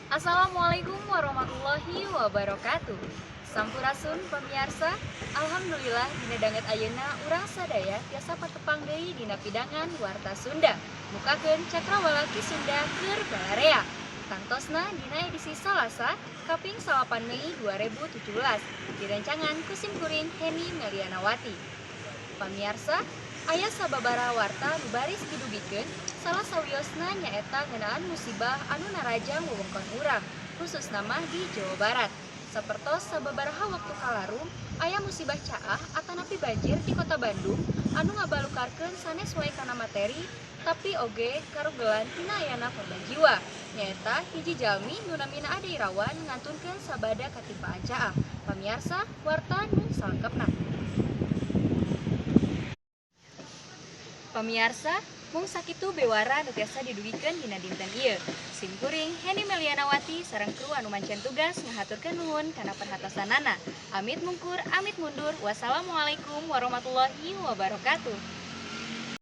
Assalamualaikum warahmatullahi wabarakatuh. Sampurasun, pemirsa. Alhamdulillah, dina danget ayeuna urang sadaya tiasa patepang deui dina pidangan Warta Sunda. Mukakeun cakrawala Ki Sunda keur balarea. Tangtosna dina edisi Salasa, kaping 9 Mei 2017. Direncangan ku sim kuring, Heni Melianawati. Pamiarsa, aya sababaraha warta nu baris didugikeun, salah sawiosna nyaeta ngeunaan musibah anu narajang wewengkon urang, khususna mah di Jawa Barat. Sapertos sababaraha waktu kalarum aya musibah caah atanapi banjir di Kota Bandung anu ngabalukarkeun sanes wae kana materi, tapi oge karugelan tina ayana korban jiwa, nyaeta hiji jalmi nu namina Ade Irawan ngantunkeun sabada katimpaan caah. Pamiarsa, warta nu salengkepna. Pamiarsa, mung sakitu bewara nu tiasa didugikeun dina dinten ieu. Sim kuring, Heni Melianawati, sareng kru anu mancen tugas ngahaturkeun nuhun kana perhatosanana. Amit mungkur, amit mundur. Wassalamualaikum warahmatullahi wabarakatuh.